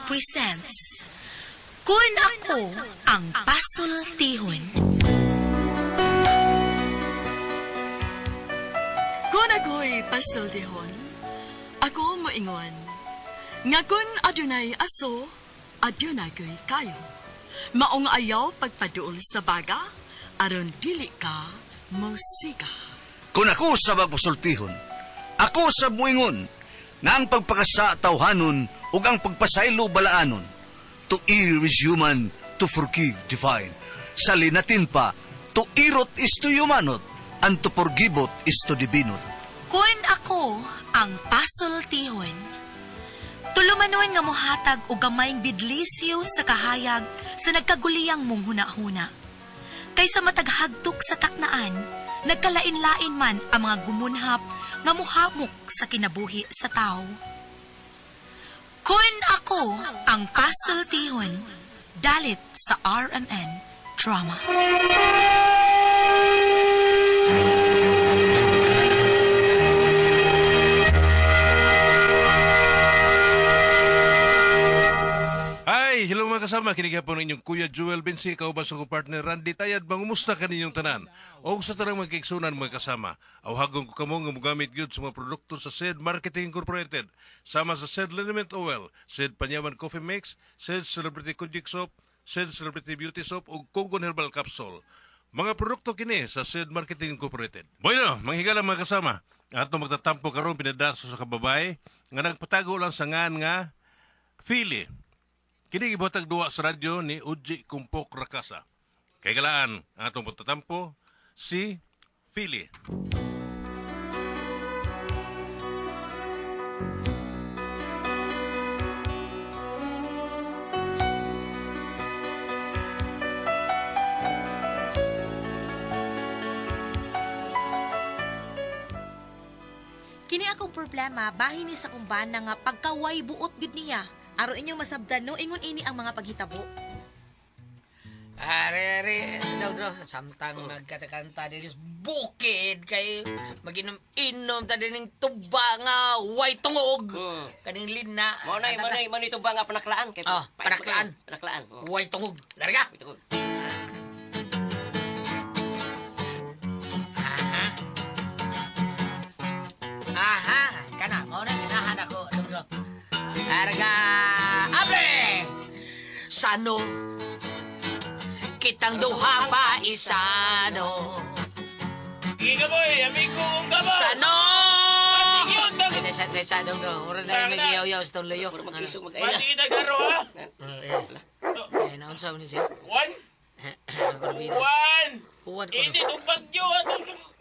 presents Kun Ako Ang Pasultihon. Kung ako'y pasultihon, ako moingon, nga kun adunay aso, adunay ko'y kayo. Maong ayaw pagpaduol sa baga, aron dili ka mosiga. Kung ako sa magpasultihon, ako sa muingon, nga ang pagpakasa tawhanon ug ang pagpasaylo balaanon. To err is human, to forgive divine. Sa linatin pa, to irot is to humanot, and to forgiveot is to divinot. Kun ako ang pasultihon. Tulumanon nga mohatag og gamayng bidlisyo sa kahayag sa nagkaguliyang mong hunahuna. Kaysa mataghagtok sa taknaan, nagkalain-lain man ang mga gumunhap nga muhamok sa kinabuhi sa tao. Kun ako ang pasultihon, dalit sa RMN Drama. Ay, hello mga kasama. Kini po ninyong Kuya Jewel Bensi, kauban sa kong partner Randy Tayad. Mangumusta ka ninyong tanan? O sa tanang mga kaigsunan mga kasama, awhagon ko kamo nga mogamit gyud sa mga produkto sa SED Marketing Incorporated. Sama sa SED Liniment Oil, SED Panyawan Coffee Mix, SED Celebrity Konjac Soap, SED Celebrity Beauty Soap ug Kogon Herbal Capsule. Mga produkto kini sa SED Marketing Incorporated. Bueno, manghigala mga kasama. Ato magtatampo karon pinadaso sa kababay nga nagpatago lang sa ngan nga Fili. Kini gibuhatag duwa sa radyo ni Uji Kumpok Rakasa. Kay galaan ang atong pagtatampo si Fili. Kini akong problema bahin ni sa kumbana nga pagkaway buot gud niya. Aron inyo masabdan no ingon ini ang mga paghitabo. Are, are, daw, daw, samtang nagkatakanta din is bukid kay maginom-inom ta din ng tuba nga way tungog. Kaning lina. Mao na, mao na, mao na itong ba nga panaklaan kay Ah, pait mo panaklaan. kayo. Panaklaan. Oh. Way tungog. Larga. Ito ko. Aha. Aha, kana mao na ganahan ako dong dong. Arga, abre. Sano kitang duha pa isano. Sige boy, amigo kong gabaw. Sano. Yun, Ay, sa sa dong dong. Mura na may giyaw-yaw sa tong layo. Mura mag-isog mag-aila. Pati kita garo ha. Eh, naunsa man ni siya? One, Kurbida. one. Uwan ko. Ini itong bagyo ha.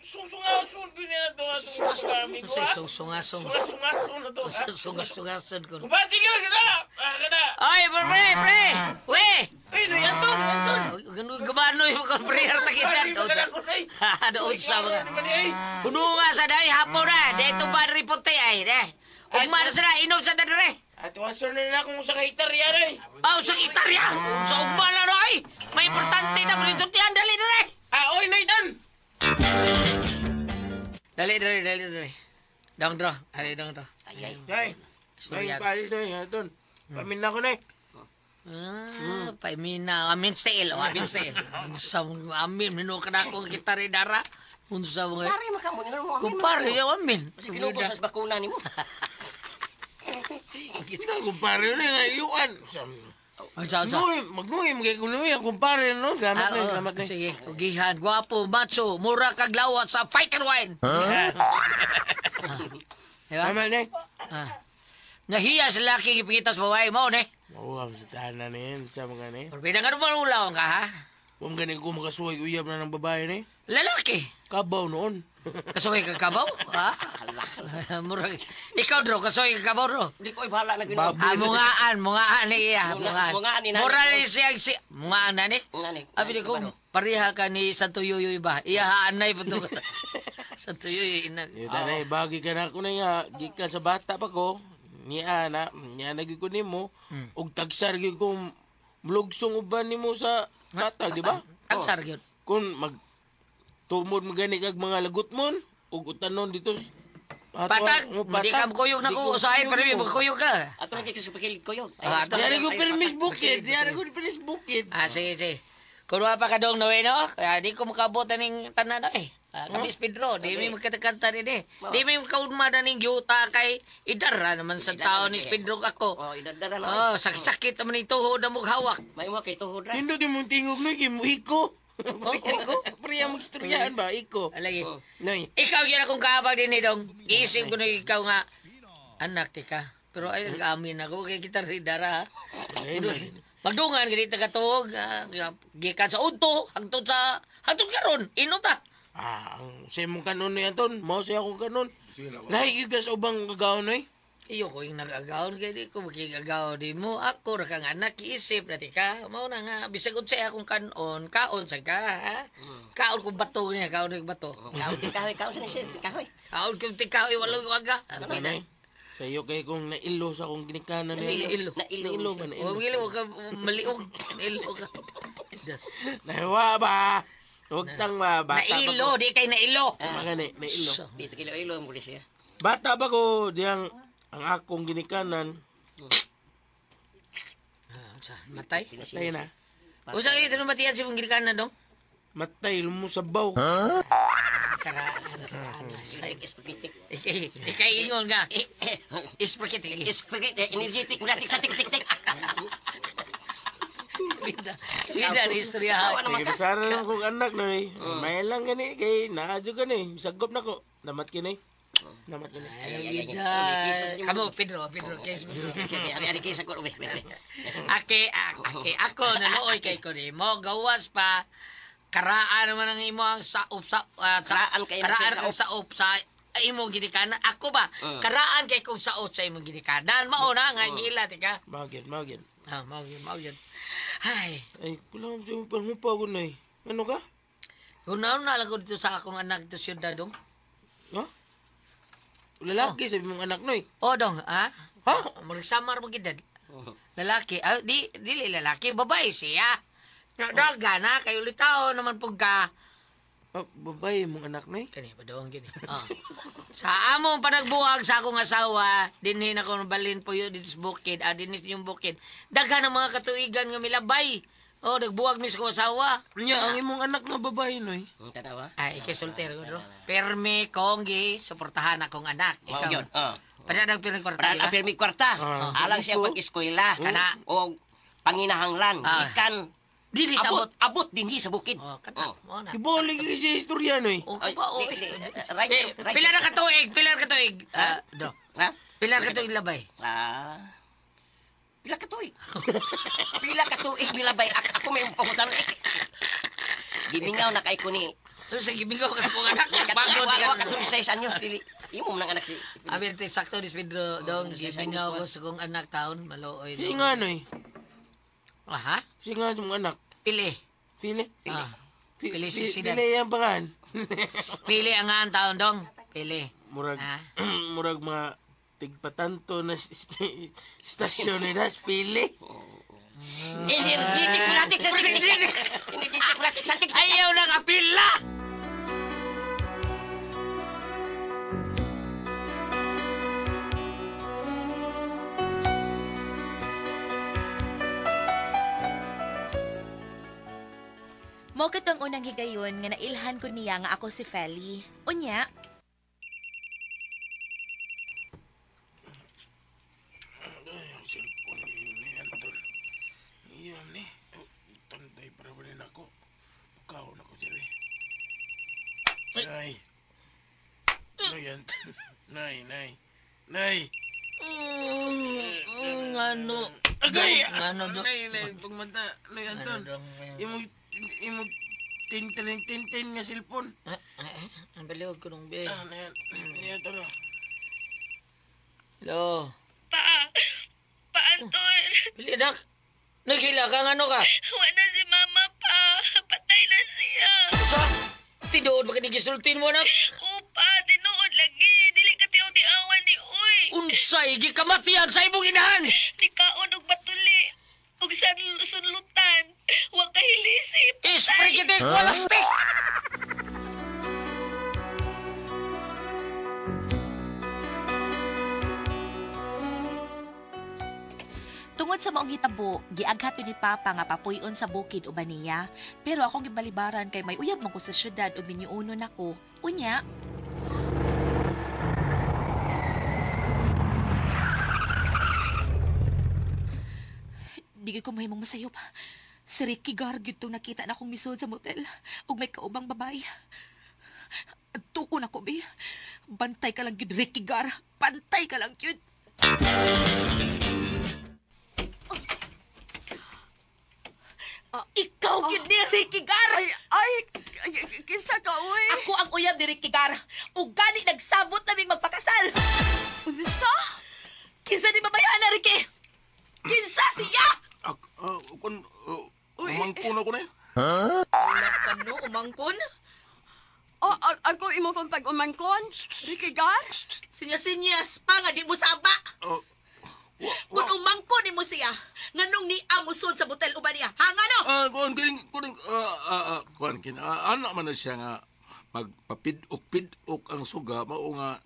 Sungsungasun ko niya na to. Atong amigo ha. Sungasungasun. Sungasungasun na to. ha? Sungasungasun ko. Pati ka na. Ah, kana. Ay, pre, pre! We! Uy, no, Anton, Anton. Ganun gumano yung mga pre ta kita. Pati mo na ako na eh. Doon sa mga. Naman eh. Puno nga sa day, hapon na. Dito ba ripote ay, de. Ugma na sila, inom sa dadere. Ato asor na na kung sa kahitar yan eh. Aw, sa gitarya. Sa ugma na no ay. May importante na printurtihan, dali dere. Ah, oy, Nathan. Dali dere, dali dere. Dang dra, dali dang dra. Ay, ay. Ay, Istorya. ay, palis na eh, Anton. Pamin na ko na eh. Ah, paimina, amin style, oh, amin style. Unsa mo amin, mino ka na akong gitara dara. Unsa mo Pare maka mo mo amin. Kumpare, yaw amin. Kasi kinubos sa bakuna nimo. Kita kumpare na nga iyuan. Unsa unsa? Magnuhi, magnuhi, magkunuhi ang kumpare no. Salamat Ah, na, oo. salamat na. Sige, ugihan, gwapo, macho, mura kag lawat sa fighter wine. Ah. Diba? Salamat na. Ah. Nahiya sa laki ipakita sa babae mo, ne? Mauham sa tahanan na yan, sa mga na yan. Pwede nga naman ulaw ka, ha? Huwag gani ko makasuway uyab na ng babae ni. Lalaki. Kabaw noon. Kasuway ka kabaw, ha? Mura. Ikaw, Dro, kasuway ka kabaw, Dro. Di ko ay bahala na ginoo. Baboy. Ah, mungaan, mungaan ni iya, mungaan. Mungaan ni nani. Mura ni siya, si, mungaan na ni. Ngani. Abi ni ko, pareha ka ni Santo Yoyoy ba? Iya, haanay pa to. Santo Yoyoy, ina. Yung tanay, bagi ka na ako na nga, gikan sa bata pa ko, niya na, niya na gyud ko nimo, ug tagsar gyud ko mlugsong uban nimo sa tatag, di ba? Tagsar gyud. Kung mag tumod mo gani kag mga lagutmon, ug utanon dito Patag, di ka kuyog na ko usahay pero may kuyog ka. Ato lagi sa pakilid kuyog. Ah, ato. Diari ko permis bukid, diari ko permis bukid. Ah, sige, sige. Kung wa pa ka dong Noe, no? Kaya di ko makabot aning tanan eh. Ah, kami si Pedro, di mi magkatakanta din eh. Di mi makaunma na ning yuta kay idara naman sa tao ni Pedro ako. Oh, idara na. Oh, sakit-sakit naman ito tuhod na mong hawak. May mo kay tuhod ra. Nindot yung mong tingog noy kay mo iko. Oh, iko. Priya mo istoryahan ba iko. Alagi. Oh. Noy. Ikaw yun akong kaabag din eh, dong. Iisip ko na ikaw nga, anak, tika. Pero ay, nag-amin ako, kay kita rin dara. ha. Ay, noy. Magdungan, ganito katuog, gikan sa unto, hangtod sa, hangtod karon, inot ah. Ah, ang sa imong kanon ni Anton, mao siya akong kanon. Lahi gyud ka sa ubang kagaon noy. Iyo ko yung nag-agawon kay di ko makigagaw di mo ako ra kang anak iisip na tika mao na nga bisag unsay akong kanon kaon sa ka ha? Kaon ko bato niya kaon ko bato. Kaon ti kahoy, kaon sa ni siya, ti kahoy. Kaon ko tikaw wala ko aga. Noy. Sa iyo kay kung nailo sa akong ginikanan ni. Nailo. Nailo. Nailo ba nailo? Wag ilo ka maliog nailo ka. Nahiwa ba? Huwag tang ba bata pa Nailo ko. di kay nailo. Mga gani, nailo. Di ti kilo ilo mo siya. Bata pa ko diyang ang akong ginikanan Ah, unsa matay? matay na. Unsa kay ito matiyan si mong ginikanan dong? Matay lumusabaw. Karaan karaan. Spaghetti. Ikay ikay ingon nga. Spaghetti. Spaghetti, energetic, mulatik sa tik tik tik. Bida. Bida ni istorya. Sige, basara lang kong anak noy. May lang gani kay naadyo gani. Sagop na ko. Namat kini. Namat kini. Ay, bida. Kamu, Pedro, Pedro, kay Pedro. Ari ari kisa ko, wait, wait. Ake, ake, ako, naluoy kay ko ni mo, gawas pa, karaan naman ang imo ang saop sa, sa Karaan kay karaan sa kang saop sa imong ginikanan. Ako ba? Karaan kay kong saop sa imong ginikanan. Mao na nga gila tika. Mao gyud, mao gyud. Ah, mao gyud, mao gyud. Ay, Ay, kulang sa imong panghupa ko noy. Ano ka? kung naon na lang ko dito sa akong anak dito siyudad dong. Ha? Lalaki sabi mong anak noy. Oh, dong, ha? Ha? Magsamar mo gid. Lalaki, ah, di dili lalaki, babae siya. Daga na kayo litaw naman pug ka. Ah, babae mong anak noy. Kani pa doon gini. Oh. Sa among panagbuwag sa akong asawa, dinhi na ko balin po yun dito sa bukid, ah, dinhi sa inyong bukid. Daghan ang mga katuigan nga milabay. Oh, nagbuwag mi sa akong asawa. Nya ang imong anak nga babae noy. Tanawa. Ay, ikay soltero ko, Perme kong gi suportahan akong anak. Mao Ikaw. gyud. Oh. Padadang pirmi kwarta, Para di ba? ang pirmi kwarta. Ah. Alang siya pag-eskwela. Kana. O panginahanglan. Ah. Gikan. Dili Abot, sabot. abot dinhi sa bukid. Oh, kana. Oh. Mo na. Kiboli gyud si istorya noy. Oh, Ay, ba, oh. di, di, right, Eh, right. Pila na katuig, pila na katuig. Ah, do. Ha? Pila na katuig labay. Ah. Pila ka tuig. Pila ka tuig milabay. Ako may pangutan. Gimingaw na kay ko ni. Ano sa gimingaw ka sa kong anak? Bago Wa di wa ka. ka tuig sa anyos dili. Imo man ang anak si. Abi, te, sakto ni Pedro, dong, Oh, sa gimingaw ko anyos sa kong anak taon, maluoy. Si nga noy. Aha, Si nga mong anak. pili. Pili. Ah, Pili si Sidan. Pili ang pangan. Pili ang nga ang taon, dong. Pili. Murag Ah. murag mga tigpatanto na stasyon ni das pili. Energetic mulatik sa tik tik. Energetic mulatik sa tik. Ayaw ng apila! Mo katong unang higayon nga nailhan ko niya nga ako si Feli. Unya, Ay, ang cellphone ni Anton. Iyan ni. Tanday para ba rin ako? Pagkaon ako dyan eh. Nay. Nay, Anton. Nay, nay. Nay. Ano? Agay! Ano, dong? Nay, nay, pagmata. Nay, Ano, Anton. dong? Imong, imong tin tin tin nga cellphone. Eh, eh, ang baliwag ko nung be. Ah, nay, nay, Anton. oh. Hello. Pa, pa Anton, Pili, dak. Naghila ka, ano ka? wala si mama pa. Patay na siya. Sa? Tinuod ba ka gisultin mo, anak? Opa, tinuod lagi. Dili ka tiaw-tiawan ni Uy. Unsay, gikamatian sa imong inahan! Ni kaon og batuli. Ug sunlutan. Wa kahilisip. Isprikitik, wala stick! Giaghat yun ni Papa nga papuy-on sa bukid uban niya, pero akong gibalibaran kay may uyab man ko sa syudad ug minyuonon ako. Unya, di gyud ko mahimong masayop. Si Ricky Gar gyud tong nakita na akong misud sa motel ug may kaubang babae. Tuko na ko, bi. Bantay ka lang gyud, Ricky Gar. Bantay ka lang gyud. Ikaw gyud ni Ricky Gar. Ay, ay, ay, kinsa ka, uy? Ako ang uyab ni Ricky Gar. Ug gani nagsabot naming magpakasal. Unsa? Kinsa ni babayaan na, Ricky? Kinsa siya? Kun, umangkon ako na yun. Wala ka no, umangkon. Oh, ako imo kong pag-umangkon? Ricky Gar? Sinya-sinyas pa nga di mo saba. Oh, Kung umangkon nimo siya, nganong ni amusod sa motel uban niya? Ha, ngano? Kuan kining kuning kuan kin anak man na siya nga magpapidok-pidok ang suga mao nga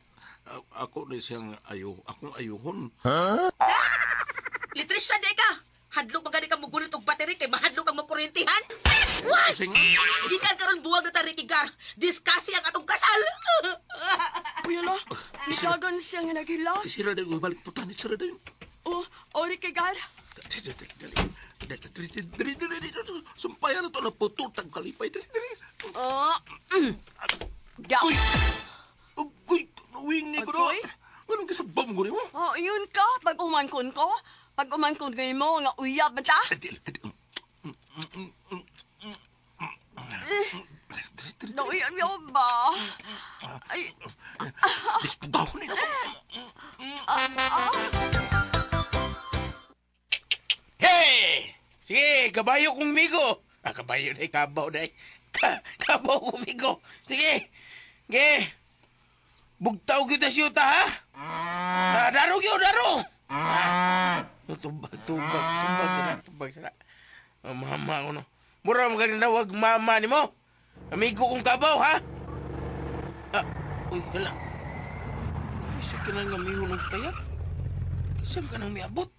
ako ni siyang ayo akong ayuhon. Litrisya di ka. Hadlok ba gani ka mugunit og battery kay mahadlok ang makuryentihan? Kasi nga Gikan karon buwag na ta Ricky Gar. Diskasi ang atong kasal. Uy, ala, nidagan siya nga naghilak. sira dayon balik putan sira dayon. Oh, oh, Ricky Gar. Dali dali dali dali dali dali dali sumpayan na to na puto tag kalipay dali dali. Oh, Ya. Uy! Uy, wing ni ko do. Agoy? Anong kasabam ko nimo? Oh, yun ka, pag umangkon ko. Pag umangkon ngayon mo, nga uyab man ta. Dali dali. Nauyab yo ba? Ay, Dispugahon ni ako. ah, ah. Hey! Sige, kabayo kong migo. Ah, kabayo day, kabaw day. Kabaw kong migo. Sige. Sige. Bugtaw kita siyuta, ha? Ah, daro gyud, daro. Ah, tubag, tubag, tubag sila, tubag sila. Ah, mama ko no. Mura mo ganina wag mama nimo. Amigo kong kabaw, ha? Ah, uy, hala. Uy, sa kinang nga mihulong sa kayak. Kasam ka nang miabot.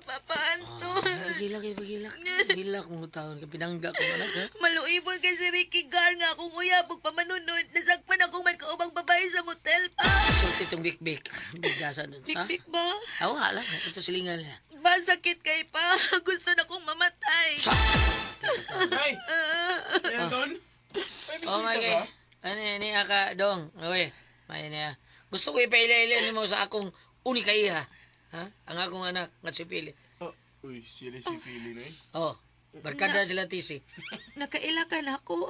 Papa Anton. Pagilak, eh, pagilak. Pagilak mo taon ka pinangga ko anak ha. Maluibon kay si Ricky Gar nga akong uyab ug pamanunod. Nasakpan akong may kaubang babae sa motel pa. Sulti itong bikbik. Bigdasan nun. Ha? Bikbik ba? Awa lang. Ito silingan niya. Masakit kay pa. Gusto na kong mamatay. Ay! Anton? May Oh my bisita God. ba? Ano yan, ni aka dong. Uy, may niya. Gusto ko ipaila-ila nimo sa akong unika iha. Ha? Ang akong anak nga si Pili. Oh, uy, sila si Pili na eh. Oh, barkada sila tisi. Nakaila ka na ako.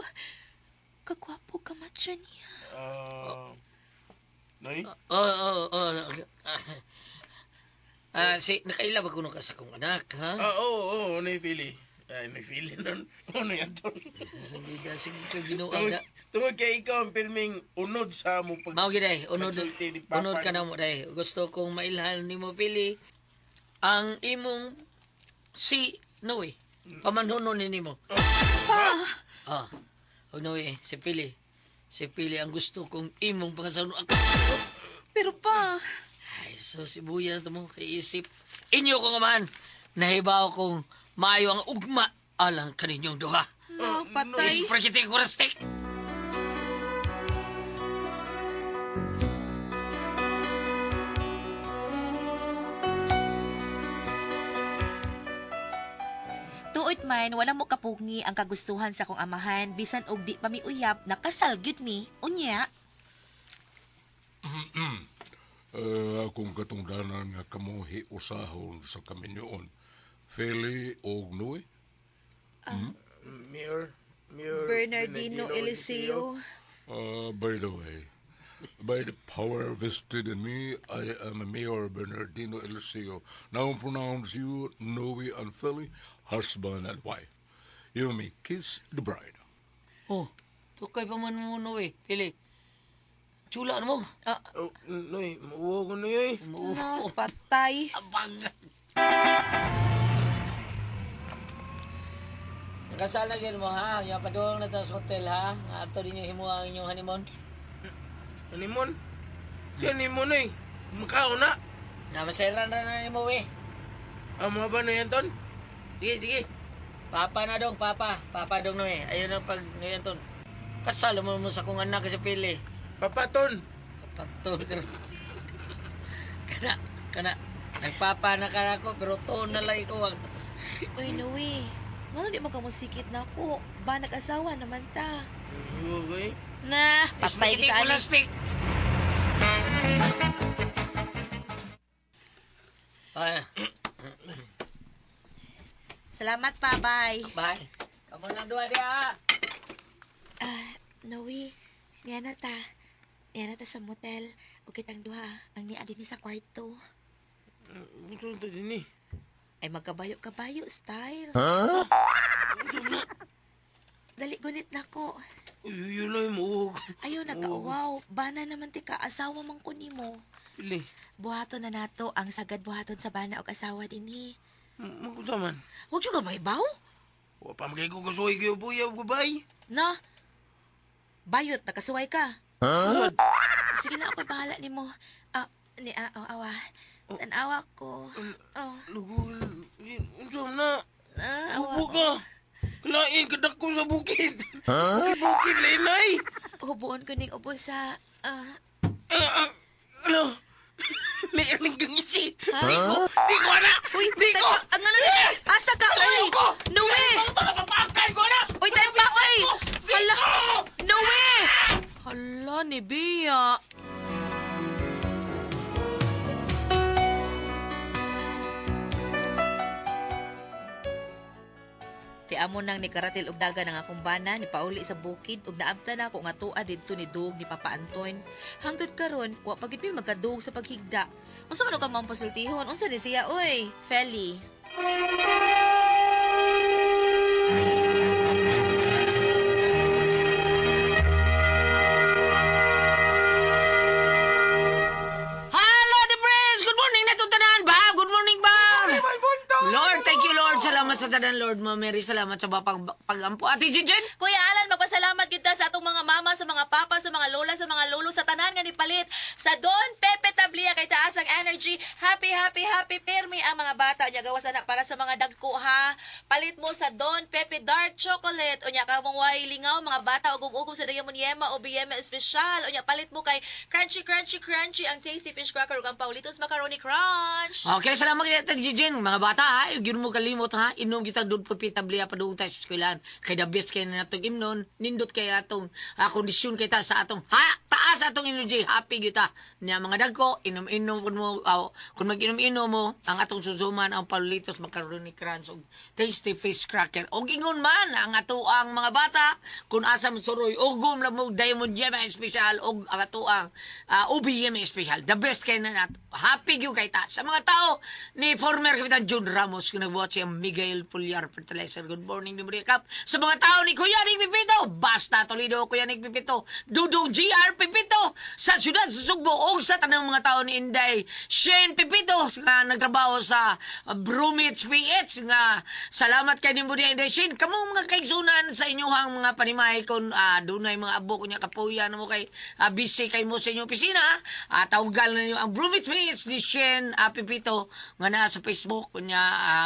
Kagwapo ka macho niya. Ah, Nay? Oh, oh, oh. Ah, si nakaila ba kuno ka sa akong anak, ha? Ah, oo, oo, Nay Pili. Ay, Nay Pili nun. Ano yan, Anton? Bida sige ka Ginoo Tungod, na. tungod kay ikaw ang pirming unod sa mo pag... Mao gid ay, unod pagsulti ni Papa unod ka na mo day. Gusto kong mailhan nimo Pili ang imong si Noe. Pamanhunon ni nimo. Pa! Ah. Og Noe, si Pili. Si Pili ang gusto kong imong pangasaon. Pero pa, Ay, so si Buya na mo kay isip. Inyo ko nga man, nahibaw kong maayo ang ugma alang kaninyong duha. no, patay. Isprakitik ko stick. Tuot man, wala mo kapugngi ang kagustuhan sa akong amahan, bisan og di pa mi uyab, nakasal gyud mi. Unya, Akong katungdanan nga kamo hiusahon sa kaminyoon. Feli og Noe. Mayor, Mayor Bernardino Eliseo. By the way, by the power vested in me, I am Mayor Bernardino Eliseo. Now pronounce you, Noe and Feli, husband and wife. You may kiss the bride. Oh, tukay pa man mo Noe, Pili. Chula mo. Ah, Oh, Noy, mauwa ko Noy. eh. no, patay. Abang. Nakasala gyud mo ha, yung padulong na ta sa hotel ha. Nga ato ninyo himuha ang inyong honeymoon. Honeymoon? Si honeymoon eh. Makaon na. Na masairan ra na nimo we. Ah, mga ba no yan, Ton? Sige, sige. Papa na dong, papa. Papa dong no eh. Ayun ang pag no yan ton. Kasalo mo mo sa kong anak sa pili. Papa, Ton. Papa ton. Kana, kana. Nagpapa na ka ako, pero ton na lang ikaw. Ang Uy, Noe. Ngano di mo ka musikit na ako? Ba, nag-asawa naman ta. Okay. Na, patay Spaghetti kita ani. plastic. Ah, Salamat pa, bye. bye. Kamu lang dua dia. Ah, Noe, niya na ta. Niya na ta sa motel. O kitang duha, ang niya din sa kwarto. Gusto na din eh. Ay, magkabayo-kabayo style. Huh? Gusto na. Dali, gunit na ko. Uy, yun lang mo. Ayaw, nagkaawaw. Bana naman ti ka, asawa man ko nimo. Pili. Buhaton na nato ang sagad buhaton sa bana og asawa dinhi. Magunsa man. Huwag yung mahibaw? Wa pa magay ko kasuhay kayo buya gabay. Na? Bayot, nakasuway ka. Huh? Sige na, ako'y bahala nimo. Ah, ni ah, oh, awa. Tanawa ko. Oh, Lugo, unsa man na? ah, awa. Ubo ka. Kalain kadako sa bukid. Huh? Bukid lainay. Hubuon ko ning ubo sa ah, Ah, ah, ano? May aling gangisi. Ha? Di ko, di ko na. Uy, di ko. teka, ang ano ni? Asa ka, uy? Ayoko. Noe! Papakan ko na. Uy, tayo pa, uy! Hala! Noe! Hala, ni Bia. Ti amo nang nikaratil og dagan ang akong bana ni pauli sa bukid ug naabtan ako nga tuwa didto ni Dug ni Papa Anton. Hangtod karon wa pa gid mi magkadug sa paghigda. Unsa man og ka maong pasultihon? Unsa ni siya oy? Feli. Hello, the press! Good morning na tanan, Bob! Good morning, Bob! Lord, thank you, Lord. Salamat sa tanan, Lord. Ma'am Mary, salamat sa bapang pagampo. Ate Jijen! Kuya Alan, magpasalamat kita sa atong mga mama, sa mga papa, sa mga lola, sa mga lolo, sa tanan nga nipalit. Sa Don Pepe Tablia kay taas ang energy. Happy, happy, happy pirmi ang mga bata. Unya gawas na para sa mga dagko ha. Palit mo sa Don Pepe Dark Chocolate. Unya ka mong way lingaw mga bata ugom-ugom sa Diamond Yema o BM Espesyal. Unya palit mo kay Crunchy Crunchy Crunchy ang Tasty Fish Cracker ug ang Paulitos Macaroni Crunch. Okay, salamat kay Ate Jijen. Mga bata, ha? Yun mo kalimot, ha? Inom kita doon pa pitablia pa doon tayo sa eskwelahan. Kay the best kay na natong imnon. Nindot kay atong kondisyon kay ta sa atong, ha? Taas atong energy. Happy kita. Niya mga dagko, inom-inom kun mo, kung mag-inom-inom mo, ang atong susuman, ang Paulitos Macaroni Crunch, og Tasty Fish Cracker. Og ingon man, ang ato ang mga bata, kung asa mo suroy, ugom lang mo, Diamond Yema Espesyal, og ang ato ang Ubi Yema Espesyal. The best kay na nato. Happy gyud kay ta. Sa mga tao ni former Kapitan John Ramos kung nagbuhat siya Miguel Pulyar Fertilizer. Good morning, Numero Cup. Sa mga tao ni Kuya Nick Pipito, Basta Toledo, Kuya Nick Pipito, Dudong GR Pipito, sa siyudad sa Sugbo, o sa tanang mga tao ni Inday Shane Pipito, nga nagtrabaho sa Brumits PH, nga salamat kay nimo niya Inday Shane. Kamong mga kaigsunan sa inyong mga panimahay kung dunay mga abo kunya kapuya na mo kay busy kay mo sa inyong opisina, tawagan na ninyo ang Brumits PH ni Shane Pipito nga naa sa Facebook kunya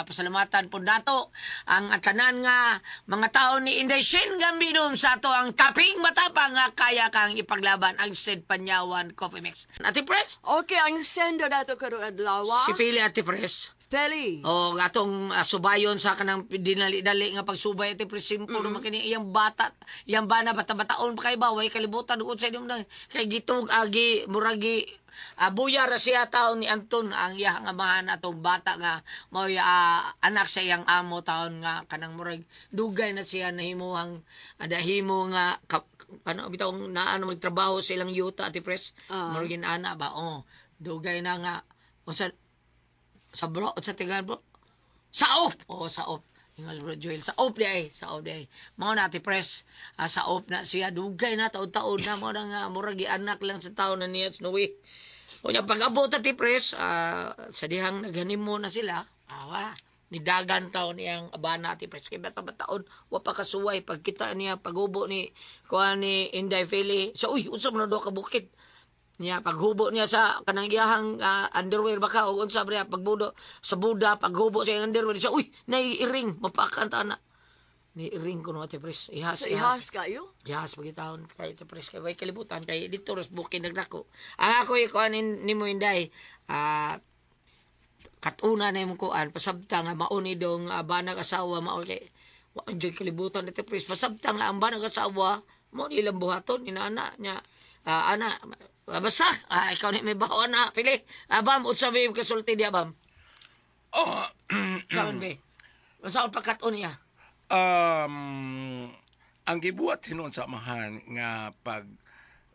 pasalamatan po nato ang tanan nga mga tao ni Inday Shane Gambino sa ato ang kaping matapang nga kaya kang ipaglaban ang Sid Panyawan Coffee Mix. Ate Pres? Okay, ang sender nato karong adlaw. Si Pili Ate Pres. Feli. O atong subayon sa kanang dinali-dali nga pagsubay ate Pres simple naman kini iyang bata, iyang bana bata-bataon pa kay ba way kalibutan ug sa inyong nang kay gitug agi muragi buya ra siya taon ni Anton ang iyang amahan atong bata nga mao'y anak sa iyang amo taon nga kanang murag dugay na siya nahimuhang dahimo nga ano bitaw naa na magtrabaho sa ilang yuta Ate Pres. Murag ana ba oh dugay na nga unsa sa bro sa tigan bro sa op oh sa op Ingon bro Joel sa op di ay sa op di ay mao na Ate Pres sa op na siya dugay na taon-taon na mao na nga murag anak lang sa taon na niya Snowy. Unya pag-abot Ate Pres sa dihang naghanimo na sila awa nidagan taon niyang abana Ate Pres kay bata bataon wa pa kasuway pagkita niya pagubo ni kuan ni Inday Feli so uy unsa man do ka bukid. Niya paghubo niya sa kanang iyahang underwear baka o unsa ba pagbudo sa buda paghubo sa iyang underwear siya, uy, naiiring mapakan ta na. Ni iring ko no, Ate Pres. Ihas, So, ihas. ihas kayo. Ihas pagitawon kay Ate Pres kay way kalibutan kay dito ras bukid nagdako. Ang ako ikuan nimo Inday, katuna na imong kuan pasabta nga mauni dong banag asawa mao kay wa jud kalibutan, Ate Pres, pasabta nga ang banag asawa mo ni ilang buhaton inaana niya, ana basta ikaw ni may baho ana pili, bam, unsa may kasulti diya, bam? Oh, Kaon be, unsa ang pagkat-on niya? Ang gibuhat hinuon sa amahan nga pag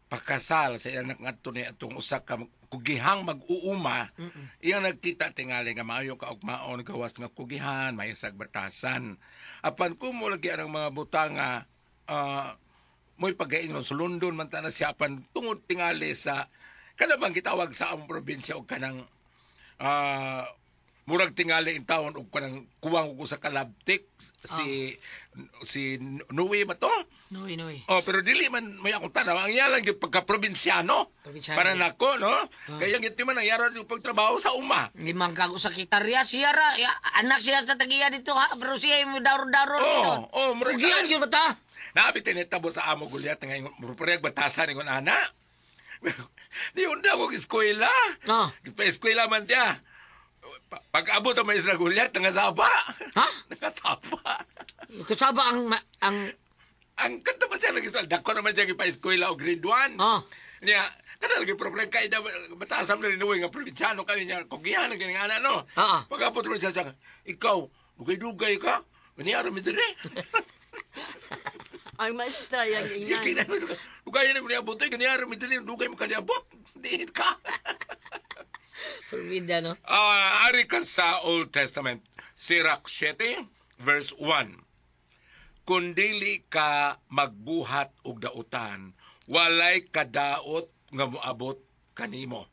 pakasal sa iyang anak ngadto ni atong usa ka kugihang mag-uuma, iyang nagkita tingali nga maayo ka og maon gawas nga kugihan, may isag batasan. Apan kung mo lagi ang mga butanga, mo'y pagaingon sulundon man ta na siya, apan tungod tingali sa kana bang gitawag sa among probinsya og kanang murag tingali in taon og kanang kuwang og usa ka labtik si si Noe ba to? Noy, Noy. Oh, pero dili man may akong tanaw. Ang iya lang yung pagka-probinsyano. Probinsyano. Para nako, no? Kaya yung man ang yara yung pagtrabaho sa uma. Limang kag usa kitarya siya ra ya, anak siya sa tagiya dito ha, pero siya yung daro-daro Oh, dito. oh, murag Kugihan gyud ba ta? Naabi tinitabo sa amo gulyat nga ingon murag batasan ingon ana. Di unda ko eskwela. Oh. Pa eskwela man siya. Pag abot ang maestra gulyat nangasaba. Ha? Nangasaba. Kasaba ang ang Ang kanto pa siya nag-eskwela. Dako naman siya pa eskwela o grade 1. Oh. Niya, kada lagi problema kay da batasan na rin nga probinsyano kami niya kugihan ang ganing ana no. Oo. Pag abot mo siya siya, ikaw, dugay-dugay ka. Niya ra mi diri. Ang maestra yang ingnan. Dugay na mo niya abot, ganiya ra mi diri, dugay mo kaniabot. Diin ka. Forbida, no? Ari ka sa Old Testament, Sirach 7, verse 1. Kung dili ka magbuhat og dautan, walay kadaot nga moabot kanimo.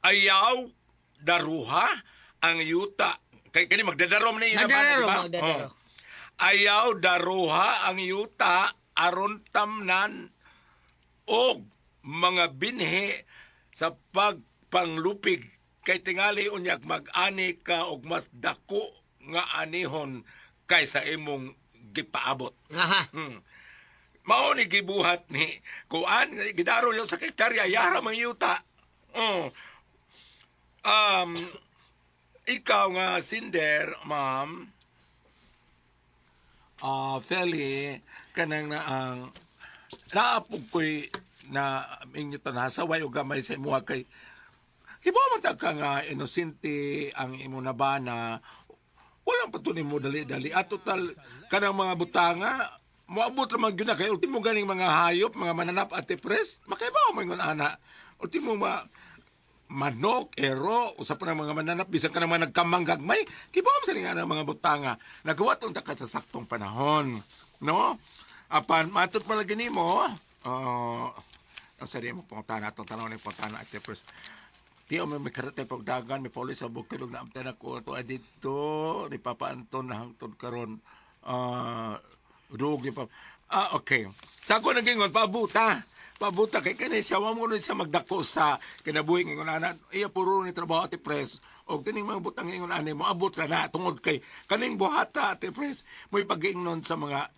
Ayaw daruha ang yuta. Kay kani magdadarom ni ina ba, Magdadaro, di ba? magdadaro. Oh. Ayaw daruha ang yuta aron tamnan og mga binhi sa pagpanglupig kay tingali unyag mag-ani ka og mas dako nga anihon kaysa imong gipaabot. Aha. Mao ni gibuhat ni kuan gidaro yo sa hektarya yara mga yuta. Oh. Ikaw nga sinder, ma'am. Feli, kanang na ang naapog ko'y na inyo tanasaway o gamay sa imuha kay hibaw man ta ka nga inosente ang imo nabana, walang patuloy mo dali-dali at total kanang mga butanga moabot ra man gyud na kay ultimo ganing mga hayop, mga mananap, Ate Pres, makaibaw man ingon ana, ultimo ma manok, ero, usa pa ng mga mananap, bisan ka naman nagkamang gagmay, kibaw mo sa nga ng mga butanga. Nagawa unta ka sa saktong panahon. No? Apan, matod pa lagi nimo, ang sa mo pangutana, atong tanaw ni pangutana, Ate Pres. Tiyo may karate pagdagan, may polis sa bukid, ug naamtan ako ato dito, ni Papa Anton na hangtod karon. Rug ni Papa. Okay. Sa ako nagingon, pabuta. Pabuta kay kani siya wa mo siya magdako sa kinabuhi ingon ana. Iya puro ni trabaho, Ate Pres. Og kining mga butang ingon ani mo abot ra na tungod kay kaning buhata, Ate Pres, mo'y pag-ingnon sa mga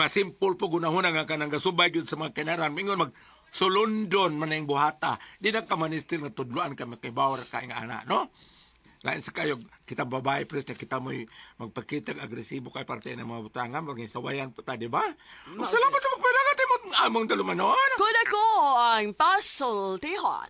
simple po gunahuna nga kanang gasubay gyud sa mga kinaran mingon mag sulundon man ang buhata, di na ka manistir nga tudloan ka makibawar ka nga ana, no? Lain sa kayo kita babae, pres, na kita mo'y magpakita agresibo kay parte ng mga butanga maging sawayan po ta, di ba? Salamat sa magpalagat mo among dalumanon. Kun ako ang pasultihon.